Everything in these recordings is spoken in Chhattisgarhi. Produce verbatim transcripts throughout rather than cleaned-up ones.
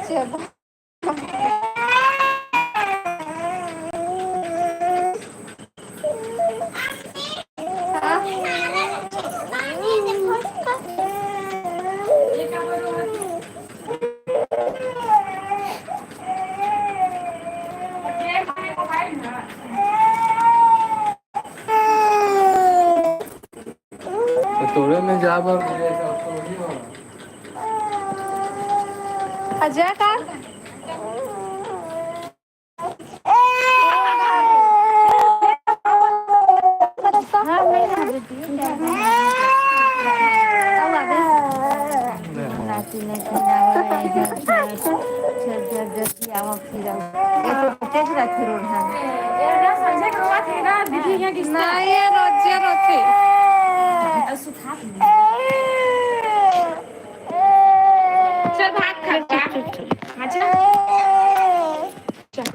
से। तो तोरे में जा बर अजय का? नहीं, ये रोजे रोते। चल भात खा, चल, चल, चल। अच्छा। चल।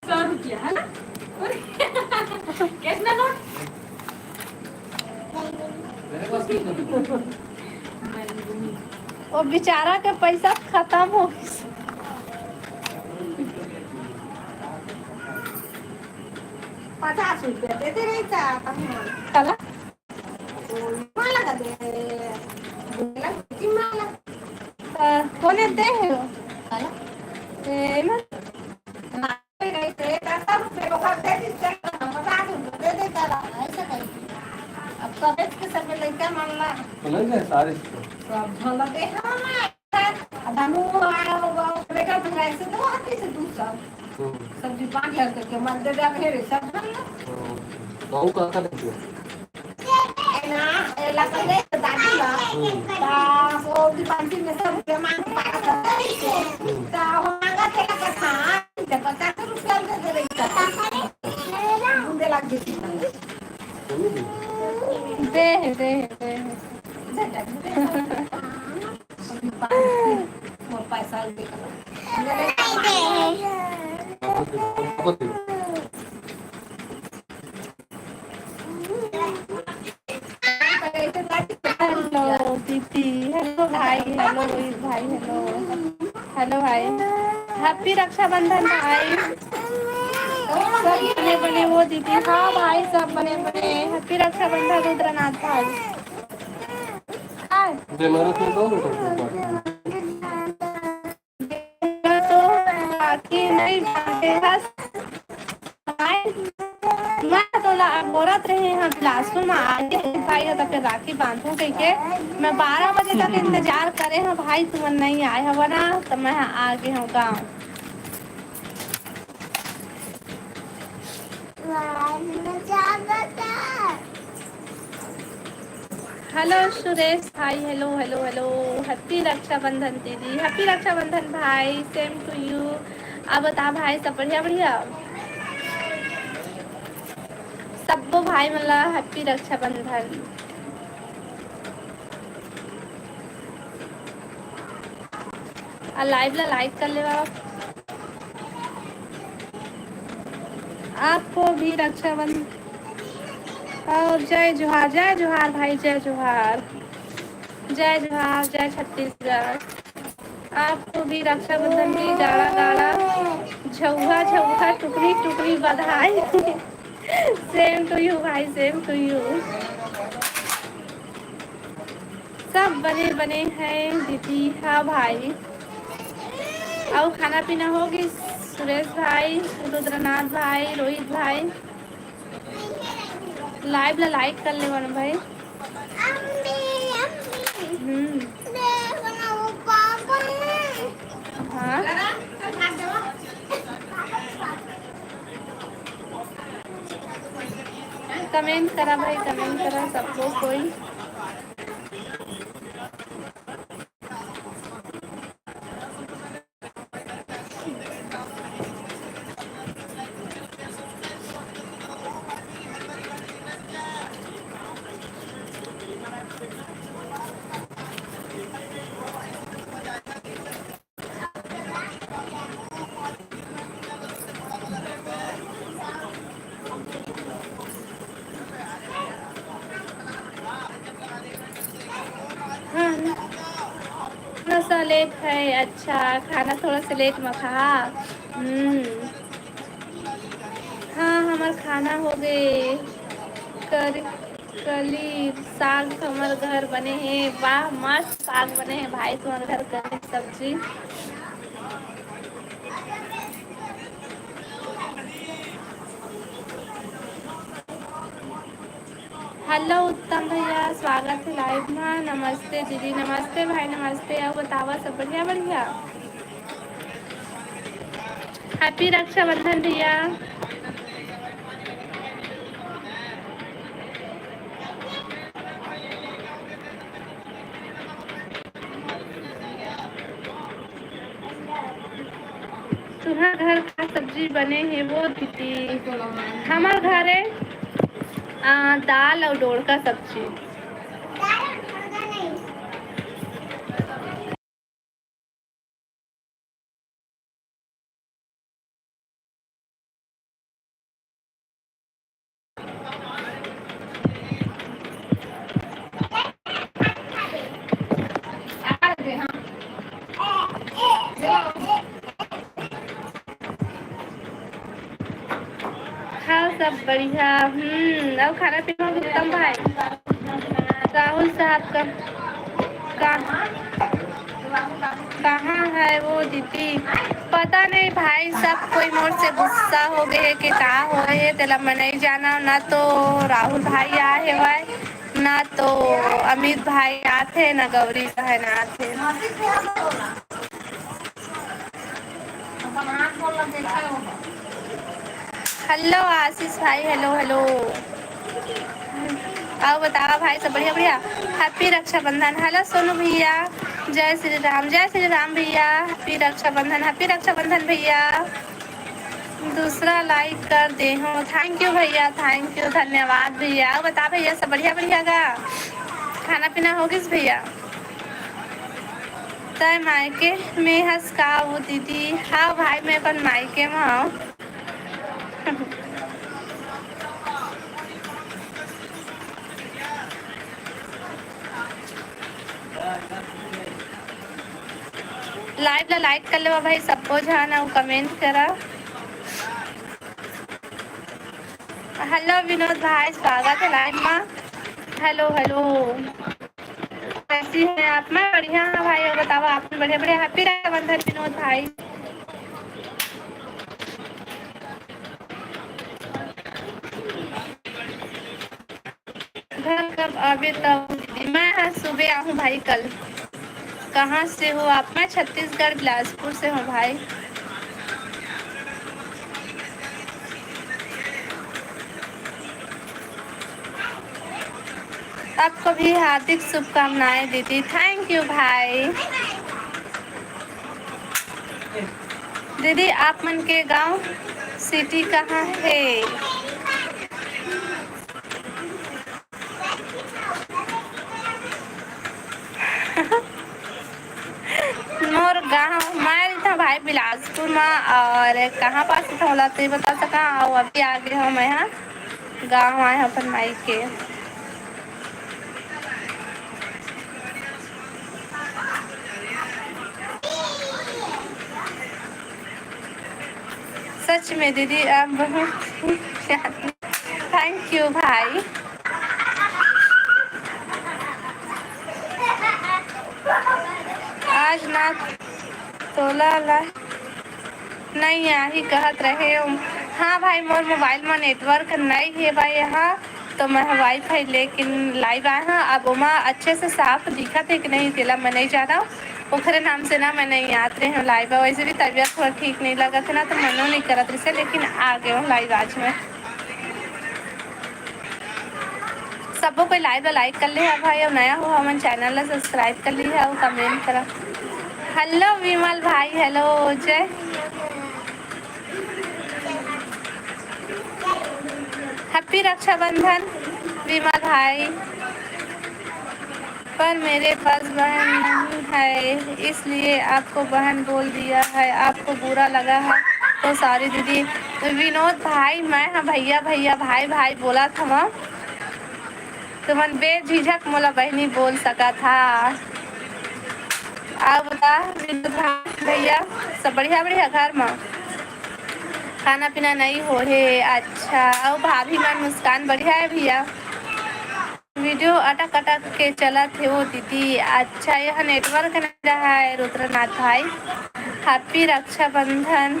सौ रुपया, है ना? कैसे नोट? वो बेचारा के पैसा खत्म हो गइस। पचास रुपया देते रही था। चला। माला का दे। माला। अ, कोने दे है वो? माला। ए, ना। अब कबे के सब लइका मन ला। तो लग गए सारे। तो अब झलक दे, हाँ, हाँ। अब हमू आ, वो बेटा भंगाई से तो आती से दूसरा। हम्म। सब्जी पाँच हजार करके मन दे दे, मेरे सब धन ला। हम्म। बहू का का लग गया? ए ना, ए ला पहले दादी ला। हम्म। ता, वो भी पाँच दिन में सब के मांग पास करते रही। हम्म। ता, वो मांगा तेरा कथा, ते पचास रुपया दे दे रही था। बूंदे लग गई थी। दे है, दे है, दे है। दे दे। वो पैसा दे। हेलो दीदी, हेलो भाई, हेलो रोहित भाई, हेलो, हेलो भाई, हैप्पी रक्षाबंधन भाई। सब बने बने हो दीदी। हाँ भाई, सब बने बने। Happy रक्षाबंधन रुद्रनाथ भाई। आय। तो बाकी नहीं बाटे हस। आय। मैं तोला बोलत रहे हँव बिलासपुर म आगे भाई ह, त फेर राखी बांधहूँ कहिके मैं बारह बजे तक इंतजार करे हँव भाई, तुमन नइ आय हव ना, त मैं ह आगे हँव गाँव। Hello सुरेश भाई, hello, hello, hello। Happy Rakshabandhan दीदी, happy रक्षाबंधन भाई, same to you। अब बता भाई, सब बढ़िया, बढ़िया? सब्बो भाई मन ला happy रक्षाबंधन। आ live ला like कर लेवा। आपको भी रक्षाबंधन और जय जोहार, जय जोहार भाई, जय जोहार, जय जोहार, जय छत्तीसगढ़। आपको भी रक्षाबंधन की गाड़ा गाड़ा, झउहा झउहा, टुकड़ी टुकड़ी बधाई। Same to you भाई, same to you। सब बने बने हैं दीदी। हाँ भाई, अउ खाना पीना हो गिस? सुरेश भाई, रुद्रनाथ भाई, रोहित भाई, live ला like कर लेवा ना भाई। हम्म। हाँ। Comment करा भाई, comment करा सबको कोई। हाँ, थोड़ा सा late है। अच्छा, खाना थोड़ा सा late में खा। हम्म। हाँ, हमर खाना हो गए। कर कली साग हमर घर बने हे। वाह, मस्त साग बने हे भाई, तुम्हर घर कली सब्जी। Hello उत्तम भैया, स्वागत हे live मा। नमस्ते दीदी, नमस्ते भाई, नमस्ते। अउ बतावा, सब बढ़िया, बढ़िया? Happy रक्षाबंधन भैया। तुंहर घर का सब्जी बने हे वो दीदी? हमर घरे, आ, दाल अउ डोड़का सब्जी। हाँ, सब बढ़िया। हम्म, अउ खाना पीना हो गया उत्तम भाई? राहुल साहब का, का, कहाँ है वो दीदी? पता नहीं भाई, सब कोई मोर से गुस्सा हो गए है कि का होए है, तेला मैं नहीं जाना। ना तो राहुल भाई आए हेवय, ना तो अमित भाई आथे, ना गौरी बहन आथे। Hello आशीष भाई, hello, hello। अउ बतावा भाई, सब बढ़िया, बढ़िया? Happy रक्षाबंधन। Hello सोनू भैया, जय श्री राम, जय श्री राम भैया। Happy रक्षाबंधन, happy रक्षाबंधन भैया। दूसरा like कर दे हो। Thank you भैया, thank you, धन्यवाद भैया। अउ बता भैया, सब बढ़िया, बढ़िया गा? खाना पीना हो गिस भैया? तय मायके में हस का वो दीदी? हाँ भाई, मैं अपन मायके में हूँ। Live ला like कर लेवा भाई, सबको झन अउ comment करा। हेलो विनोद भाई, स्वागत है लाइव मा। हेलो, हेलो, कैसी हैं आप? मैं बढ़िया हूँ भाई, और बताओ, आप भी बढ़िया? बढ़िया। हैप्पी रक्षाबंधन विनोद भाई। घर कब आबे तब? मैं हाँ, सुबह आहूँ भाई कल। कहाँ से हो आप? मैं छत्तीसगढ़, बिलासपुर से हूँ भाई। आपको भी हार्दिक शुभकामनाएं दीदी। Thank you भाई। दीदी, आप मन के गांव, सिटी कहाँ हे? मोर गांव, मैं रहिथंव भाई बिलासपुर मा, और कहाँ पास रहिथंव ओला तो बता सका, अउ अभी आ गे हंव मैं हा गांव, आए हंव अपन माई के। सच में दीदी, आप बहुत, thank you भाई। आज ना तोला ला नहीं आही कहत रहे। हाँ भाई, मोर मोबाइल में नेटवर्क नहीं हे भाई यहाँ, तो मैं वाईफाई लेकिन लाइव आए हंव। अब ओमा अच्छे से साफ दिखत हे कि नहीं, तेला मैं नहीं जानंव। ओखरे नाम से ना मैं नहीं आत रहे हंव लाइव। वैसे भी तबीयत थोड़ा ठीक नहीं लगत हे ना, तो मनो नहीं करत रहिसे, लेकिन आ गे हंव लाइव आज मैं। सबो कोई लाइव ला लाइक कर लिहा भाई, अउ नया हो हमन चैनल ला सब्सक्राइब कर लिहा अउ कमेंट करा। हेलो विमल भाई, हेलो जय, हैप्पी रक्षाबंधन विमल भाई। पर मेरे पास बहन नहीं है, इसलिए आपको बहन बोल दिया है। आपको बुरा लगा है तो सॉरी दीदी। विनोद भाई, मैं हा भैया भैया, भाई भाई बोलत हंव। तुमन बेझिझक मोला बहिनी बोल सकत हा। अउ बता विनोद भाई, भैया सब बढ़िया बढ़िया घर मा? खाना पीना नहीं होहे। अच्छा, अउ भाभी मन मुस्कान बढ़िया हे भैया? वीडियो अटक अटक के चलत हे ओ दीदी। अच्छा, यह नेटवर्क नहीं रहा है रुद्रनाथ भाई। हैप्पी रक्षाबंधन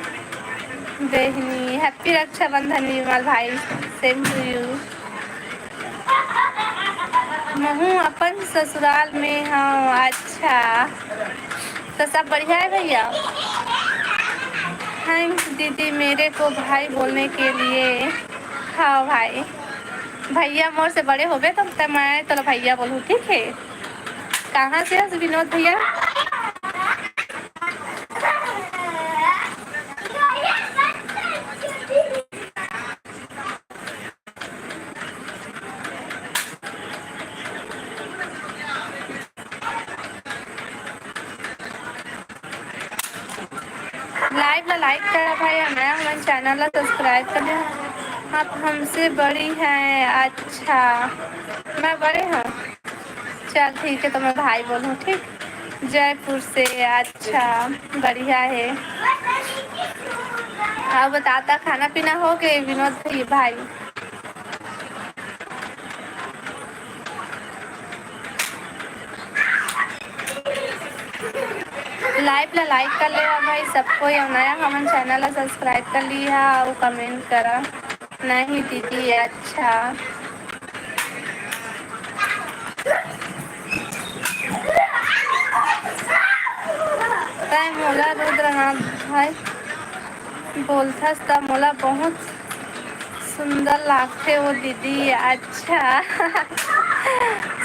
बहिनी, हैप्पी रक्षाबंधन विमल भाई, same to you। महूँ अपन ससुराल में हंव। अच्छा, तो सब बढ़िया है भैया? थैंक्स दीदी मेरे को भाई बोलने के लिए। हाँ भाई, भैया मोर से बड़े होबे तो, तो मैं तोला भैया बोलूँ, ठीक है? कहाँ से हस विनोद भैया? लाइव ला लाइक करा भाई, नया हमन चैनल ला सब्सक्राइब कर लिहा। आप हमसे बड़ी हैं? अच्छा, मैं बड़े हंव। चल ठीक है, तो मैं भाई बोलूँ, ठीक? जयपुर से। अच्छा, बढ़िया है। अउ बता, ता खाना पीना हो गे विनोद भाई? लाइव ला लाइक कर लेवा भाई सब कोई, अउ नया हमन चैनल ला सब्सक्राइब कर लिहा अउ कमेंट करा। नहीं दीदी, अच्छा। तैं मोला रुद्रनाथ भाई बोलथस त मोला बहुत सुंदर लागथे वो दीदी। अच्छा।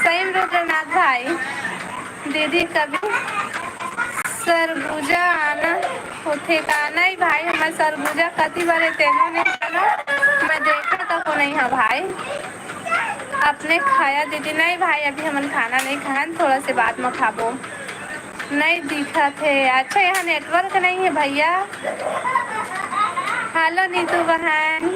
सही में रुद्रनाथ भाई, दीदी कभी सरगुजा आना होथे का? नहीं भाई, हमर सरगुजा कति बार हे तेनो नहीं जानो, मैं देखा तको नहीं हा भाई। अपने खाया दीदी? नहीं भाई, अभी हमन खाना नहीं खान, थोड़ा से बाद में खाबो। नहीं दिखत हे। अच्छा, यहाँ नेटवर्क नहीं है भैया। हेलो नीतू बहन,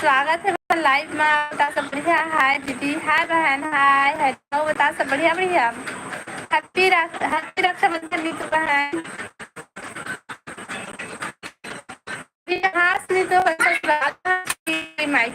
स्वागत है लाइव में। बता सब बढ़िया? हाय दीदी, हाय बहन, हाय। हेलो, बता सब बढ़िया? बढ़िया। हैप्पी रक-, हैप्पी रक्षाबंधन नीतू बहन। हाँ, नीतू बहन, ससुराल की माई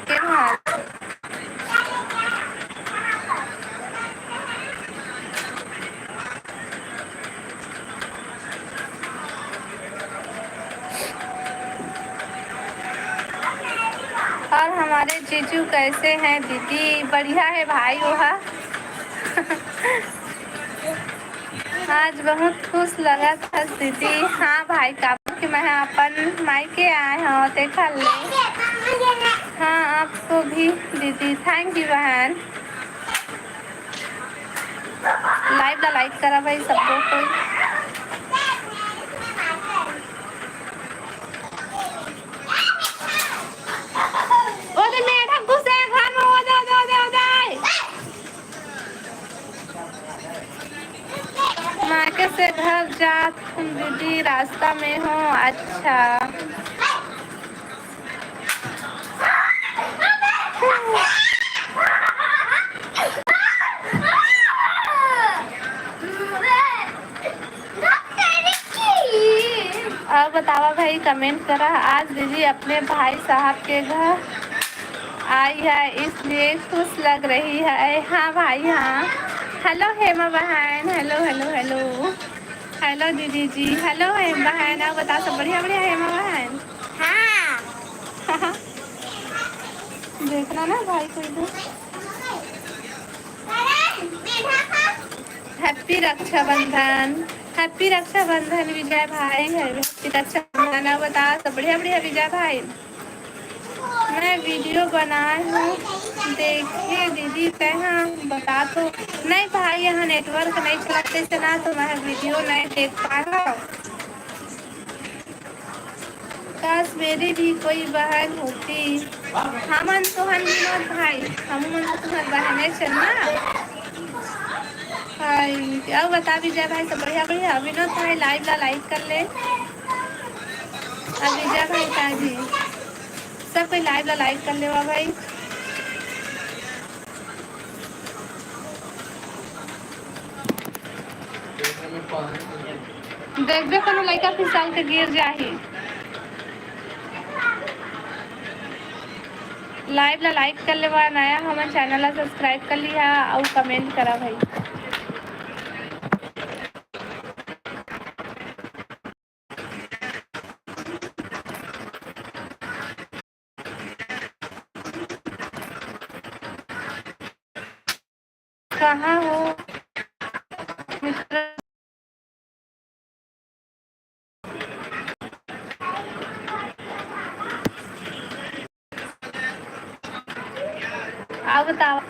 और हमारे जीजू कैसे हैं दीदी? बढ़िया है भाई, वो है। आज बहुत खुश लगत हस दीदी। हाँ भाई, काबर कि मैं अपन मायके आए हव, तेखर ले। हाँ, आपको भी दीदी, thank you बहन। Live ला like करा भाई, सबको कोई। ओदे मेढक घुसे घर में, ओदे, ओदे, ओदे, ओदे। मायके से घर जात हूँ दीदी, रास्ता में हूँ। अच्छा। और बतावा भाई, comment करा। आज दीदी अपने भाई साहब के घर आई है, इसलिए खुश लग रही है। हाँ भाई, हाँ। Hello हेमा बहन, hello, hello, hello। Hello दीदी जी, hello हेमा बहन। और बता, सब बढ़िया, बढ़िया हेमा बहन? हाँ। देखना ना भाई को इधर। Happy रक्षाबंधन, happy रक्षाबंधन विजय भाई, happy रक्षाबंधन। और बता, सब बढ़िया, बढ़िया विजय भाई? मैं video बनाए हूँ, देखे दीदी, तैं हाँ बता तो। नहीं भाई, यहाँ network नहीं चलत से ना, तो मैं video नहीं देख पाए हूँ। काश मेरी भी कोई बहन होती। हमन तो हन विनोद भाई, हमन तो तुहर बहने से ना। हाय, अउ बता विजय भाई, सब बढ़िया, बढ़िया? विनोद भाई, live ला like कर ले। अब विजय भाई का जी, सब कोई live ला like कर लेवा भाई। देखबे, कोनो लइका फिसल के गिर जाही। Live ला like कर लेवा, नया हमर channel ला subscribe कर लिहा अउ comment करा भाई। कहाँ हो मित्र? अब बतावा,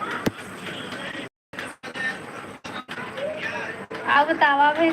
अब बतावा भाई,